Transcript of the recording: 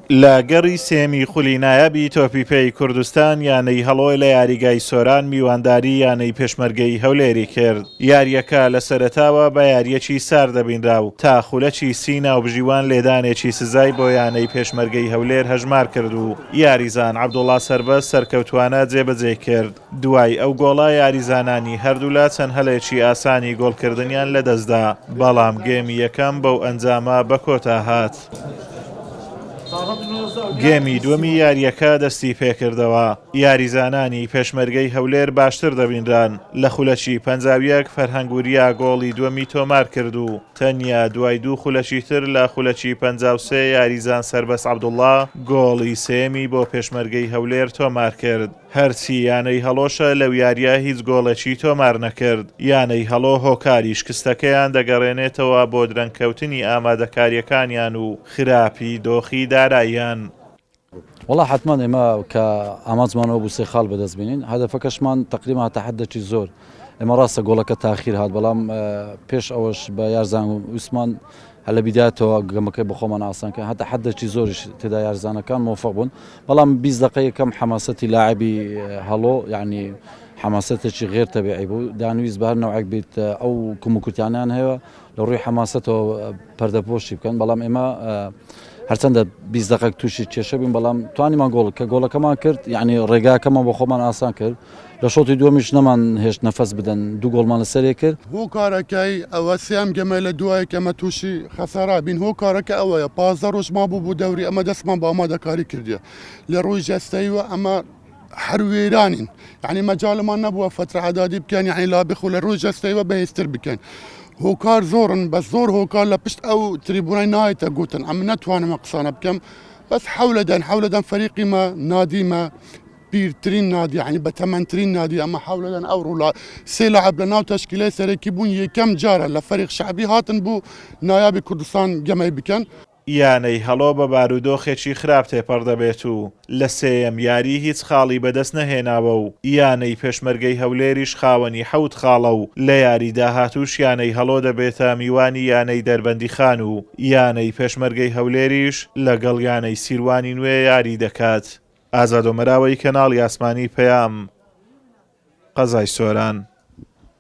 لە گەڕی سێیەمی خولی نایابی تۆپی پێی کوردستان، یانەی هەڵۆ لە یاریگای سۆران میوانداری یانەی پێشمەرگەی هەولێری کرد. یارییەکە لە سەرەتاوە بە یارییەکی سارد دەبینرا و تا خولەکی سی ناوبژیوان لێدانێکی سزای بۆ یانەی پێشمەرگەی هەولێر هەژمار کرد و یاریزان عەبدوڵا سەربەست سەرکەوتووانە جێبەجێی کرد. دوای ئەو گۆڵە یاریزانانی هەردوولا چەند هەلێکی ئاسانی گۆڵکردنیان لەدەستدا، بەڵام گێمی یەکەم بەو ئەنجامە بەکۆتا هات. گێمی دووەمی یارییەکە دەستی پێکردەوە، یاریزانانی پێشمەرگەی هەولێر باشتر دەبینران، لە خولەکی 51 فەرهەنگ وریا گۆڵی دووەمی تۆمارکرد و تەنیا دوای دوو خولەکی تر لە خولەکی 53 یاریزان سەربەست عەبدوڵڵا گۆڵی سێیەمی بۆ پێشمەرگەی هەولێر تۆمارکرد. هەرچی یانەی هەڵۆشە لەو یارییە هیچ گۆڵێکی تۆمار نەکرد، یانەی هەڵۆ هۆکاری شکستەکەیان دەگەڕێنێتەوە بۆ درەنگکەوتنی ئامادەکارییەکانیان و خراپی دۆخی داراییان. وەڵا حەتمەن ئێمە کە ئامانجمان ئەوە بوو سێ خاڵ بەدەست بێنین هەدەفەکەشمان تەقریبا هەتا حەدێکی زۆر ئێمە ڕاستە گۆڵەکە تاخیر هات بەڵام پێش ئەوەش بە یارزان ویستمان هەر لە بیدایەتەوە گەمەکەی بە خۆمان ئاسان کەین هەتا حەدێکی زۆریش تێدا یارزانەکان مۆفەق بوون بەڵام 20 دقە یەکەم حەماسەتی لاعبی هەڵۆ یعنی حەماسەتێکی غێر تەبیعی بوو دانویست بە هەر نەوعێک بیت ئەو کەموکورتیانیان هەیە لە ڕووی حەماسەتەوە پەردەپۆشی بکەن بەڵام ئێمە هەرچەندە 20 دقەک تووشی کێشە بووین بەڵام توانیمان گۆڵ کە گۆڵەکەمان کرد یعنی ڕێگاکەمان بۆ خۆمان ئاسان کرد لە شۆتی دووەمیش نەمان هێشت نەفەس بدەن دوو گۆڵمان لەسەرێ کرد. هۆکارەکەی ئەوە سێیەم گەمەی لە دوای کە ئەمە تووشی خەسارا بین هۆکارەکە ئەوەیە 15 ڕۆژ مابوو بۆ دەوری ئەمە دەستمان بە ئامادەکاری کردیە لە ڕووی جەستەیوە ئەمە هەر وێرانین یعنی مەجالمان نەبووە فترە عدادی بکەن یعنی لابی خۆ لە ڕووی جەستەیوە بەهێزتر بکەن هۆکار زۆرن بە زۆر هۆکار لە پشت ئەو تریبوونای نایەتە گوتن ئەمە نەتوانمە قسانە بکەم بەس حەولەدەن حەولەدەن فەریقیمە نادیمە پیرترین نادی یعنی بەتەمەنترین نادی ئەمە حەولەدەن ئەو ڕوولا سێ لاعب لە ناو تەشکیلەی سەرەکی بوون یەکەم جارە لە فەریق شەعبی هاتن بوو نایابی کوردستان گەمەی بکەن. یانەی هەڵۆ بە بارودۆخێکی خراپ تێپەڕ دەبێت و لە سێیەم یاری هیچ خاڵی بەدەست نەهێناوە و یانەی پێشمەرگەی هەولێریش خاوەنی حەوت خاڵە و لە یاری داهاتووش یانەی هەڵۆ دەبێتە میوانی یانەی دەربەندیخان و یانەی پێشمەرگەی هەولێریش لەگەڵ یانەی سیروانی نوێ یاری دەکات. ئازاد ئۆمەراوەی کەناڵی ئاسمانی پەیام، قەزای سۆران.